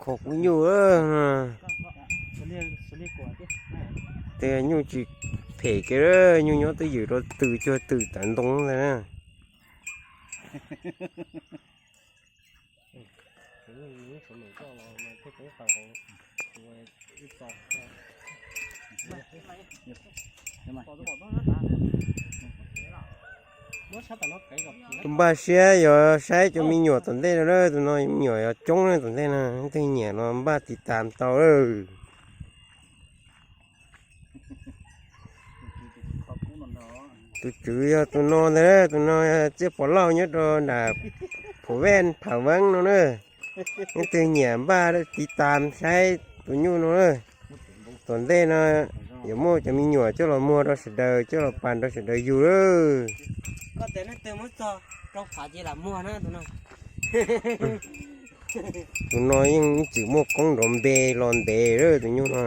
Kho kuv nyuj. Tej nyuj tsis phem kiag, nyuj nyob twj ywm rau twg cuag twg tawv ntoo ntag na. Tus npaj siab yog saib cov me nyuam tom ntej no, tus no me nyuam yog coob na tom ntej no, leej twg nyiam no npaj tiv tas tau lawm. Tus tswv yog tus no ntag, tus no Txiaj Pov Lauj nyob rau nram Phuv Vaj Phav Veeb no na. Leej twg nyiam npaj tiv tas saib tus nyuj no na. Tom ntej no yuav muaj cov me nyuam coj los muag rau sawv daws, coj los pas rau sawv daws yug lawm. Tus no yeej ib txwm muaj koob nrov npe los ntev lawm tus nyuj no.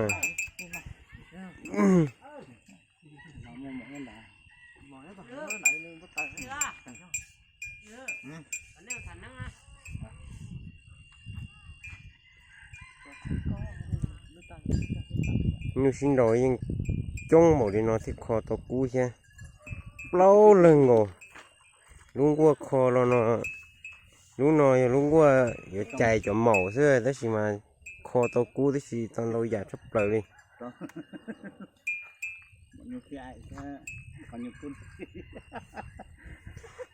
Nyuj sib nraus yeej coob npaum li no thiaj kho tau kub thiab. Plaub leeg nkaus. Lub nkuaj kho los no, lub no yog lub nkuaj yuav cais cov maum xwb tab sis mas kho tau kub tab sis tau ntau yam tshaj plaws li.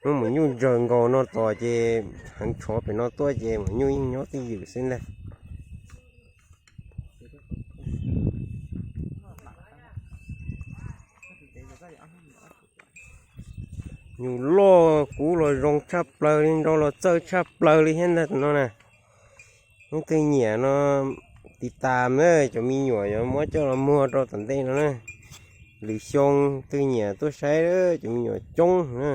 Muab maum nyuj ntsaws nkaus no tos ces heev tshov pem no tuaj ces maum nyuj yeej nyob twj ywm xwb ntag. Nyuj loj kub los zoo tshaj plaws li, nrau los txawj tshaj plaws li thiab ntag tus no na. Leej twg nyiam no tiv tas na, cov me nyuam yuav muab coj los muag rau tom ntej no na. Lwm xyoo twg nyiam tuaj saib, cov me nyuam coob na.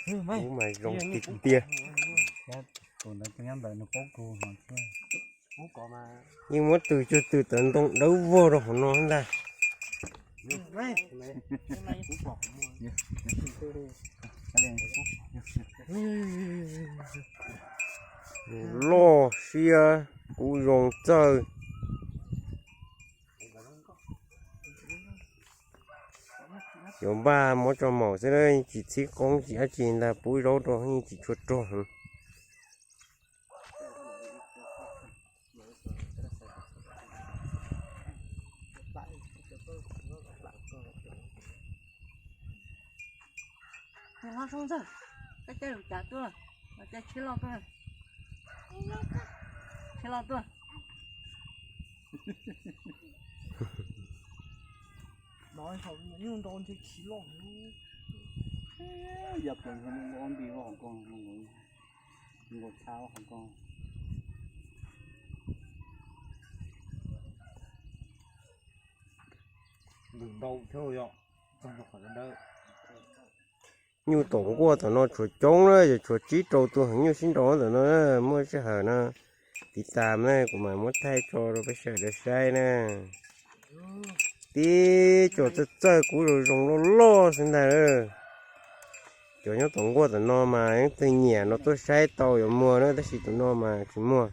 Kub mas zoo tiag tiag. Yeej muab twg cuag twg tawv ntoo dawb vog rau hauv no ntag. Loj siab kub zoo txawj. Yuav npaj muab tso maum xwb, tsis txhib qoob tsis dab tsi ntag, pub zaub rau yeej tsis tshua rog heev. Nyuj tom nkuaj tom no tshuav coob na, yog tshuav tsib rau tus heev nyuj sib nraus tom no, muaj sij hawm no tiv tas na kuv mam muab thaij tso rau peb sawv daws saib na. Tib co txawj txawj kub zoo zoo loj loj xwb ntag. Cov nyob tom nkuaj tom no mas leej twg nyiam no tuaj saib tau yuav muag na, tab sis tus no mas tsis muag.